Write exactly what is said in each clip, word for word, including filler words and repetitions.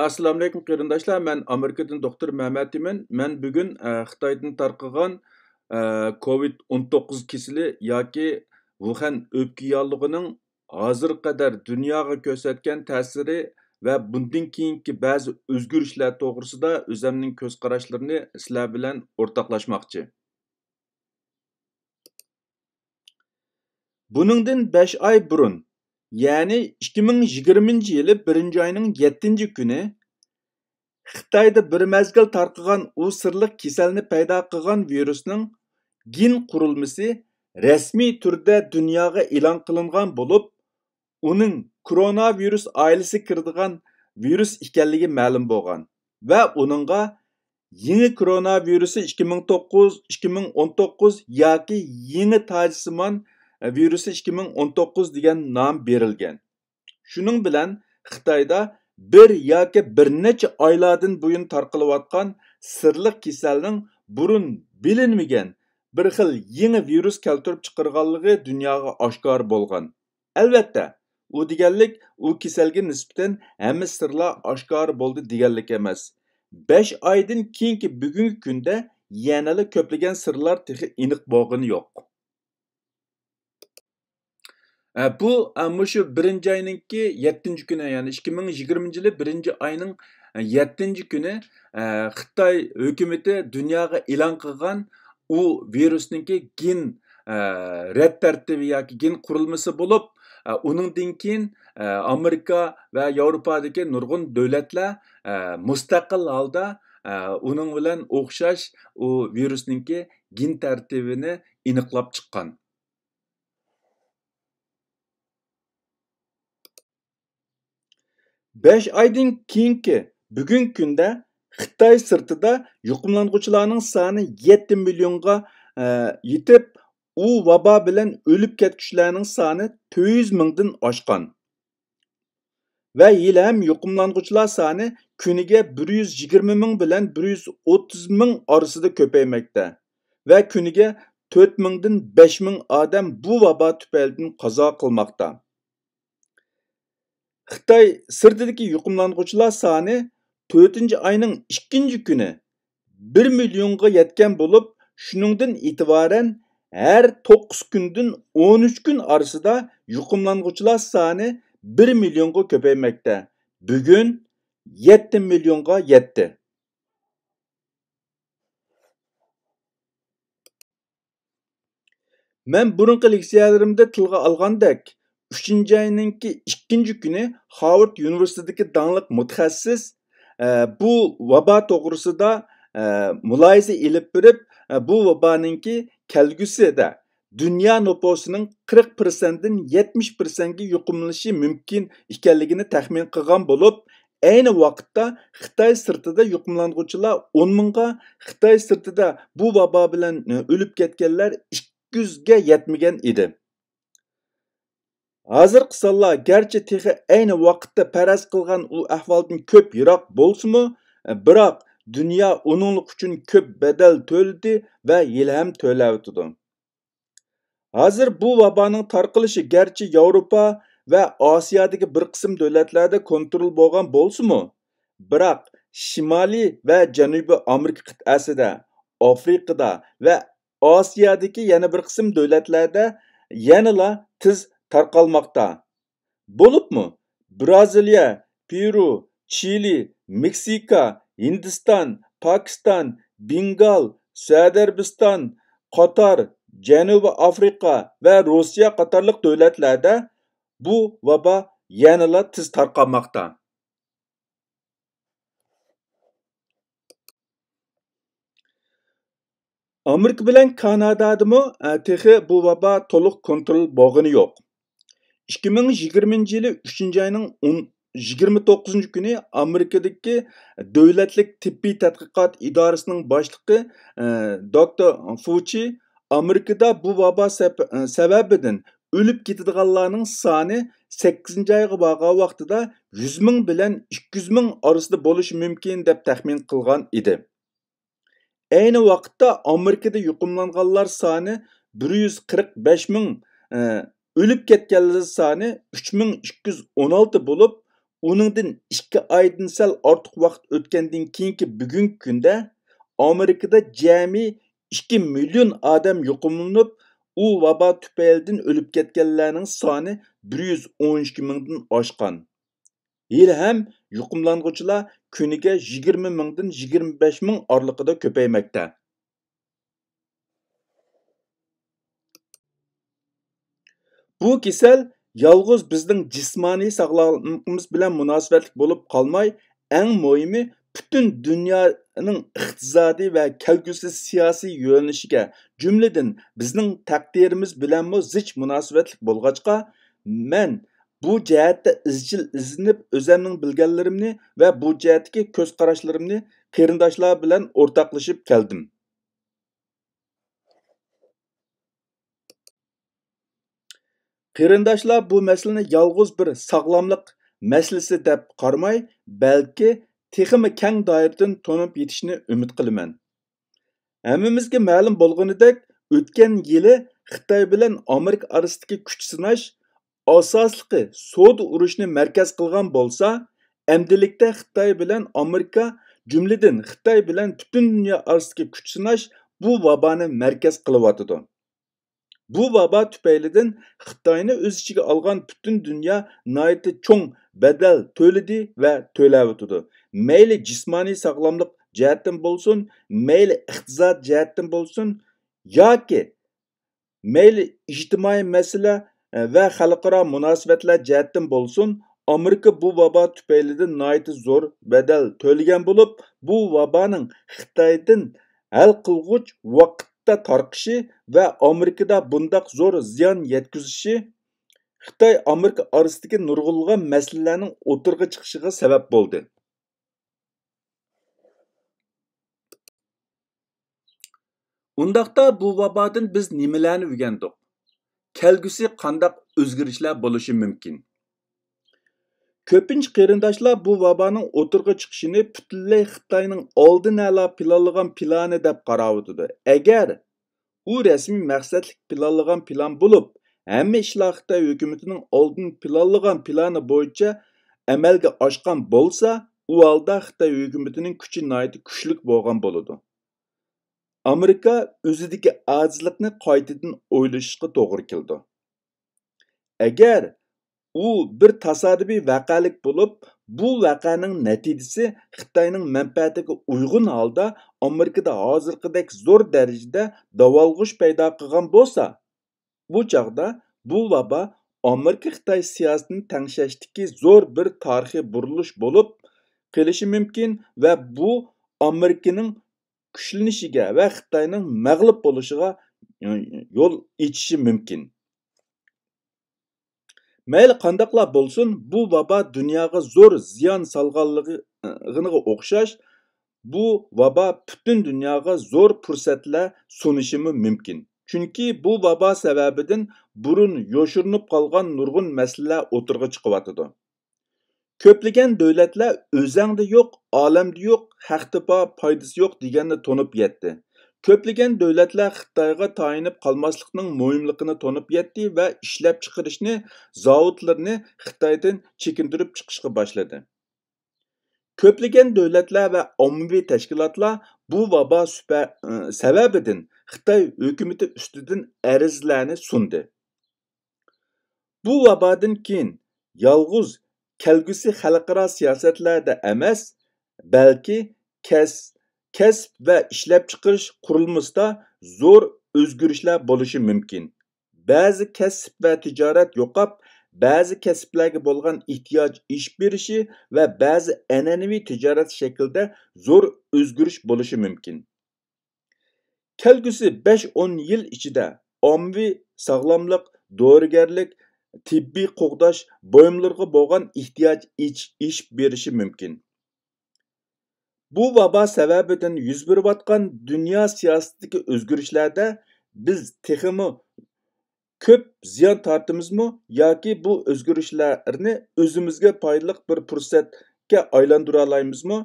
ئەسسالامۇئەلەيكۇم قېرىنداشلار، مەن ئامېرىكىدىن دوختۇر مەمەت ئىمىن. مەن بۈگۈن، ئە، خىتايدىن تارقىغان، ئە، كوۋىد ئون توققۇز كېسىلى ياكى ۋۇخەن ئۆپكە ياللۇغىنىڭ ھازىرغا قەدەر دۇنياغا كۆرسەتكەن تەسىرى ۋە بۇندىن كېيىنكى بەزى ئۆزگىرىشلەر توغرىسىدا ئۆزەمنىڭ كۆز قاراشلىرىنى سىلەر بىلەن ئورتاقلاشماقچى. بۇنىڭدىن بەش ئاي بۇرۇن، يەنى ئىككى مىڭ يىگىرمىنچى يىلى بىرىنچى ئاينىڭ يەتتىنچى كۈنى، خىتايدا بىر مەزگىل تارقىغان ئۇ سىرلىق كېسەلنى پەيدا قىلغان ۋىرۇسنىڭ گېن قۇرۇلمىسى رەسمىي تۈردە دۇنياغا ئېلان قىلىنغان بولۇپ، ئۇنىڭ كورونا ۋىرۇس ئائىلىسىگە كىرىدىغان ۋىرۇس ئىكەنلىكى مەلۇم بولغان ۋە ئۇنىڭغا يېڭى كورونا ۋىرۇسى ئىككى مىڭ توققۇز، ئىككى مىڭ ئون توققۇز ياكى يېڭى تاجسىمان ۋىرۇسى ئىككى مىڭ ئون توققۇز دېگەن نام بېرىلگەن. شۇنىڭ بىلەن خىتايدا بىر ياكى بىر نەچچە ئايلاردىن بۇيان تارقىلىۋاتقان سىرلىق كېسەلنىڭ بۇرۇن بىلىنمىگەن بىر خىل يېڭى ۋىرۇس كەلتۈرۈپ چىقارغانلىقى دۇنياغا ئاشكارا بولغان. ئەلۋەتتە، ئۇ دېگەنلىك ئۇ كېسەلگە نىسبەتەن ھەممە سىرلار ئاشكارا بولدى دېگەنلىك ئەمەس. بەش ئايدىن كېيىنكى بۈگۈنكى كۈندە يەنىلا كۆپلىگەن سىرلار تېخى ئېنىق بولغىنى يوق. ئە، بۇ، ئە، مۇشۇ بىرىنچى ئاينىڭكى يەتتىنچى كۈنى، يەنى ئىككى مىڭ يىگىرمىنچى يىلى بىرىنچى ئاينىڭ، ئە، يەتتىنچى كۈنى، ئە، خىتاي ھۆكۈمىتى دۇنياغا ئېلان قىلغان ئۇ ۋىرۇسنىڭكى گېن، ئە، رەت تەرتىپى ياكى گېن قۇرۇلمىسى بولۇپ، ئە، ئۇنىڭدىن كېيىن، ئە، ئامېرىكا ۋە ياۋروپادىكى نۇرغۇن دۆلەتلەر، ئە، مۇستەقىل ھالدا، ئە، ئۇنىڭ بىلەن ئوخشاش ئۇ ۋىرۇسنىڭكى گېن تەرتىپىنى ئېنىقلاپ چىققان. بەش ئايدىن كېيىنكى بۈگۈنكى كۈندە خىتاي سىرتىدا يۇقۇملانغۇچىلارنىڭ سانى يەتتە مىليونغا، ئە، يېتىپ، ئۇ ۋابا بىلەن ئۆلۈپ كەتكۈچىلەرنىڭ سانى تۆت يۈز مىڭدىن ئاشقان. ۋە ھېلىھەم يۇقۇملانغۇچىلار سانى كۈنىگە بىر يۈز يىگىرمە مىڭ بىلەن بىر يۈز ئوتتۇز مىڭ ئارىسىدا كۆپەيمەكتە ۋە كۈنىگە تۆت مىڭدىن بەش مىڭ ئادەم بۇ ۋابا تۈپەيلىدىن قازا قىلماقتا. خىتاي سىرتىدىكى يۇقۇملانغۇچىلار سانى تۆتىنچى ئاينىڭ ئىككىنچى كۈنى بىر مىليونغا يەتكەن بولۇپ، شۇنىڭدىن ئېتىبارەن ھەر توققۇز كۈندىن ئون ئۈچ كۈن ئارىسىدا يۇقۇملانغۇچىلار سانى بىر مىليونغا كۆپەيمەكتە. بۈگۈن يەتتە مىليونغا يەتتى. مەن بۇرۇنقى لېكسىيەلىرىمدە تىلغا ئالغاندەك، ئۈچىنچى ئاينىڭكى ئىككىنچى كۈنى خارۋارد ئۇنىۋېرسىتېتىدىكى داڭلىق مۇتەخەسسىس، ئە، بۇ ۋابا توغرىسىدا، ئە، مۇلاھىزە ئېلىپ بېرىپ، ئە، بۇ ۋابانىڭكى كەلگۈسىدە دۇنيا نوپۇسىنىڭ قىرىق پىرسەنتتىن يەتمىش پىرسەنتكە يۇقۇملىنىشى مۇمكىن ئىكەنلىكىنى تەخمىن قىلغان بولۇپ، ئەينى ۋاقىتتا خىتاي سىرتىدا يۇقۇملانغۇچىلار ئون مىڭغا، خىتاي سىرتىدا بۇ ۋابا بىلەن ئۆلۈپ كەتكەنلەر ئىككى يۈزگە يەتمىگەن ئىدى. ھازىرقى سانلار گەرچە تېخى ئەينى ۋاقىتتا پەرەز قىلغان ئۇ ئەھۋالدىن كۆپ يىراق بولسىمۇ، بىراق دۇنيا ئۇنىڭلىق ئۈچۈن كۆپ بەدەل تۆلىدى ۋە ھېلىھەم تۆلەۋاتىدۇ. ھازىر بۇ ۋابانىڭ تارقىلىشى گەرچە ياۋروپا ۋە ئاسىيادىكى بىر قىسىم دۆلەتلەردە كونترول بولغان بولسىمۇ، بىراق شىمالىي ۋە جەنۇبىي ئامېرىكا قىتئەسىدە، ئافرىقىدا ۋە ئاسىيادىكى يەنە بىر قىسىم دۆلەتلەردە يەنىلا تېز تارقالماقتا. بولۇپمۇ برازىلىيە، پېرۇ، چىلى، مېكسىكا، ھىندىستان، پاكىستان، بېنگال، سەئۇدى ئەرەبىستان، قاتار، جەنۇبىي ئافرىقا ۋە روسىيە قاتارلىق دۆلەتلەردە بۇ ۋابا يەنىلا تېز تارقالماقتا. ئامېرىكا بىلەن كانادادىمۇ، ئە، تېخى بۇ ۋابا تولۇق كونترول بولغىنى يوق. ئىككى مىڭ يىگىرمىنچى يىلى ئۈچىنچى ئاينىڭ ئون، يىگىرمە توققۇزىنچى كۈنى ئامېرىكىدىكى دۆلەتلىك تېببىي تەتقىقات ئىدارىسىنىڭ باشلىقى، ئە، دوكتور فۇچى ئامېرىكىدا بۇ ۋابا سەپ-، ئە، سەۋەبىدىن ئۆلۈپ كېتىدىغانلارنىڭ سانى سەككىزىنچى ئايغا بارغان ۋاقتىدا يۈز مىڭ بىلەن ئىككى يۈز مىڭ ئارىسىدا بولۇشى مۇمكىن دەپ تەخمىن قىلغان ئىدى. ئەينى ۋاقىتتا ئامېرىكىدا يۇقۇملانغانلار سانى بىر يۈز قىرىق بەش مىڭ، ئە، ئۆلۈپ كەتكەنلەر سانى ئۈچ مىڭ ئىككى يۈز ئون ئالتە بولۇپ، ئۇنىڭدىن ئىككى ئايدىن سەل ئارتۇق ۋاقىت ئۆتكەندىن كېيىنكى بۈگۈنكى كۈندە ئامېرىكىدا جەمئىي ئىككى مىليون ئادەم يۇقۇملىنىپ، ئۇ ۋابا تۈپەيلىدىن ئۆلۈپ كەتكەنلەرنىڭ سانى بىر يۈز ئون ئىككى مىڭدىن ئاشقان. ھېلىھەم يۇقۇملانغۇچىلار كۈنىگە يىگىرمە مىڭدىن يىگىرمە بەش مىڭ ئارىلىقىدا كۆپەيمەكتە. بۇ كېسەل يالغۇز بىزنىڭ جىسمانىي ساغلاملىقىمىز بىلەن مۇناسىۋەتلىك بولۇپ قالماي، ئەڭ مۇھىمى، پۈتۈن دۇنيانىڭ ئىقتىسادىي ۋە كەلگۈسى سىياسىي يۆنىلىشىگە، جۈملىدىن بىزنىڭ تەقدىرىمىز بىلەنمۇ زىچ مۇناسىۋەتلىك بولغاچقا، مەن بۇ جەھەتتە ئىزچىل ئىزدىنىپ، ئۆزەمنىڭ بىلگەنلىرىمنى ۋە بۇ جەھەتتىكى كۆز قاراشلىرىمنى قېرىنداشلار بىلەن ئورتاقلىشىپ كەلدىم. قېرىنداشلار بۇ مەسىلىنى يالغۇز بىر ساغلاملىق مەسىلىسى دەپ قارىماي، بەلكى تېخىمۇ كەڭ دائىرىدىن تونۇپ يېتىشىنى ئۈمىد قىلىمەن. ھەممىمىزگە مەلۇم بولغىنىدەك، ئۆتكەن يىلى خىتاي بىلەن ئامېرىكا ئارىسىدىكى كۈچ سىناش ئاساسلىقى سودا ئۇرۇشىنى مەركەز قىلغان بولسا، ئەمدىلىكتە خىتاي بىلەن ئامېرىكا، جۈملىدىن خىتاي بىلەن پۈتۈن دۇنيا ئارىسىدىكى كۈچ سىناش بۇ ۋابانى مەركەز قىلىۋاتىدۇ. بۇ ۋابا تۈپەيلىدىن خىتاينى ئۆز ئىچىگە ئالغان پۈتۈن دۇنيا ناھايىتى چوڭ بەدەل تۆلىدى ۋە تۆلەۋاتىدۇ. مەيلى جىسمانىي ساغلاملىق جەھەتتىن بولسۇن، مەيلى ئىقتىساد جەھەتتىن بولسۇن، ياكى مەيلى ئىجتىمائىي مەسىلە ۋە خەلقئارا مۇناسىۋەتلەر جەھەتتىن بولسۇن، ئامېرىكا بۇ ۋابا تۈپەيلىدىن ناھايىتى زور بەدەل تۆلىگەن بولۇپ، بۇ ۋابانىڭ خىتايدىن ھەل قىلغۇچ ۋاقىتتا تارقىشى ۋە ئامېرىكىدا بۇنداق زور زىيان يەتكۈزۈشى خىتاي ئامېرىكا ئارىسىدىكى نۇرغۇنلىغان مەسىلىلەرنىڭ ئوتتۇرىغا چىقىشىغا سەۋەب بولدى. ئۇنداقتا بۇ ۋابادىن بىز نېمىلەرنى ئۆگەندۇق؟ كەلگۈسى قانداق ئۆزگىرىشلەر بولۇشى مۇمكىن؟ كۆپىنچە قېرىنداشلار بۇ ۋابانىڭ ئوتتۇرىغا چىقىشىنى پۈتۈنلەي خىتاينىڭ ئالدىن ئەلا پىلانلىغان پىلانى دەپ قاراۋاتىدۇ. ئەگەر ئۇ رەسمىي مەقسەتلىك پىلانلىغان پىلان بولۇپ، ھەممە ئىشلار خىتاي ھۆكۈمىتىنىڭ ئالدىن پىلانلىغان پىلانى بويىچە ئەمەلگە ئاشقان بولسا، ئۇ ھالدا خىتاي ھۆكۈمىتىنىڭ كۈچى ناھايىتى كۈچلۈك بولغان بولىدۇ. ئامېرىكا ئۆزىدىكى ئاجىزلىقنى قايتىدىن ئويلىشىشقا توغرا كېلىدۇ. ئەگەر ئۇ بىر تاسادىپىي ۋەقەلىك بولۇپ، بۇ ۋەقەنىڭ نەتىجىسى خىتاينىڭ مەنپەئەتىگە ئۇيغۇن ھالدا ئامېرىكىدا ھازىرقىدەك زور دەرىجىدە داۋالغۇش پەيدا قىلغان بولسا، بۇ چاغدا بۇ ۋابا ئامېرىكا خىتاي سىياسىتىنى تەڭشەشتىكى زور بىر تارىخىي بۇرۇلۇش بولۇپ قېلىشى مۇمكىن ۋە بۇ ئامېرىكىنىڭ كۈچلىنىشىگە ۋە خىتاينىڭ مەغلۇپ بولۇشىغا يول ئېچىشى مۇمكىن. مەيلى قانداقلا بولسۇن، بۇ ۋابا دۇنياغا زور زىيان سالغانلىقىغا ئوخشاش، بۇ ۋابا پۈتۈن دۇنياغا زور پۇرسەتلەر سۇنۇشىمۇ مۇمكىن. چۈنكى بۇ ۋابا سەۋەبىدىن بۇرۇن يوشۇرۇنۇپ قالغان نۇرغۇن مەسىلىلەر ئوتتۇرىغا چىقىۋاتىدۇ. كۆپلىگەن دۆلەتلەر ئۆزەڭدە يوق، ئالەمدە يوق، ھەق تاپا پايدىسى يوق دېگەننى تونۇپ يەتتى. كۆپلىگەن دۆلەتلەر خىتايغا تايىنىپ قالماسلىقنىڭ مۇھىملىقىنى تونۇپ يەتتى ۋە ئىشلەپچىقىرىشنى، زاۋۇتلىرىنى خىتايدىن چېكىندۈرۈپ چىقىشقا باشلىدى. كۆپلىگەن دۆلەتلەر ۋە ئاممىۋى تەشكىلاتلار بۇ ۋابا سۈپە-، سەۋەبىدىن خىتاي ھۆكۈمىتى ئۈستىدىن ئەرزلەرنى سۇندى. بۇ ۋابادىن كېيىن يالغۇز كەلگۈسى خەلقئارا سىياسەتلەردە ئەمەس، بەلكى كەس-، كەسىپ ۋە ئىشلەپچىقىرىش قۇرۇلمىسىدا زور ئۆزگىرىشلەر بولۇشى مۇمكىن. بەزى كەسىپ ۋە تىجارەت يوقاپ، بەزى كەسىپلەرگە بولغان ئېھتىياج ئېشىپ بېرىشى ۋە بەزى ئەنئەنىۋى تىجارەت شەكلىدە زور ئۆزگىرىش بولۇشى مۇمكىن. كەلگۈسى بەش-ئون يىل ئىچىدە ئاممىۋى ساغلاملىق، دورىگەرلىك، تېببىي قوغداش بۇيۇملىرىغا بولغان ئېھتىياج ئېچ-، ئېشىپ بېرىشى مۇمكىن. بۇ ۋابا سەۋەبىدىن يۈز بېرىۋاتقان دۇنيا سىياسىتىدىكى ئۆزگىرىشلەردە بىز تېخىمۇ كۆپ زىيان تارتىمىزمۇ ياكى بۇ ئۆزگىرىشلەرنى ئۆزىمىزگە پايدىلىق بىر پۇرسەتكە ئايلاندۇرالايمىزمۇ؟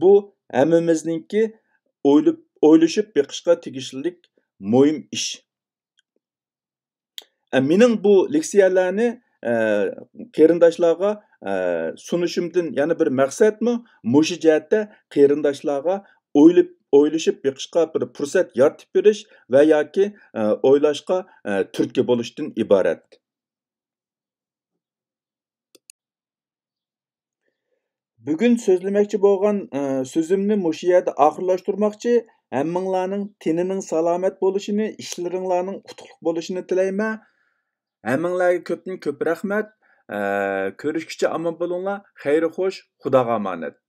بۇ ھەممىمىزنىڭكى ئويلىپ-، ئويلىشىپ بېقىشقا تېگىشلىك مۇھىم ئىش. ئە، مېنىڭ بۇ لېكسىيەلەرنى، ئە، قېرىنداشلارغا، ئە، سۇنۇشۇمدىن يەنە بىر مەقسەتمۇ مۇشۇ جەھەتتە قېرىنداشلارغا ئويلىپ، ئويلىشىپ بېقىشقا بىر پۇرسەت يارىتىپ بېرىش ۋە ياكى، ئە، ئويلاشقا، ئە، تۈرتكە بولۇشتىن ئىبارەت. بۈگۈن سۆزلىمەكچى بولغان، ئە، سۆزۈمنى مۇشۇ يەردە ئاخىرلاشتۇرماقچى. ھەممىڭلارنىڭ تېنىنىڭ سالامەت بولۇشىنى، ئىشلىرىڭلارنىڭ ئۇتۇقلۇق بولۇشىنى تىلەيمەن. ھەممىڭلارگە كۆپتىن كۆپ رەھمەت. ئە، كۆرۈشكىچە ئامان بولۇڭلار. خەير خوش، خۇداغا ئامانەت.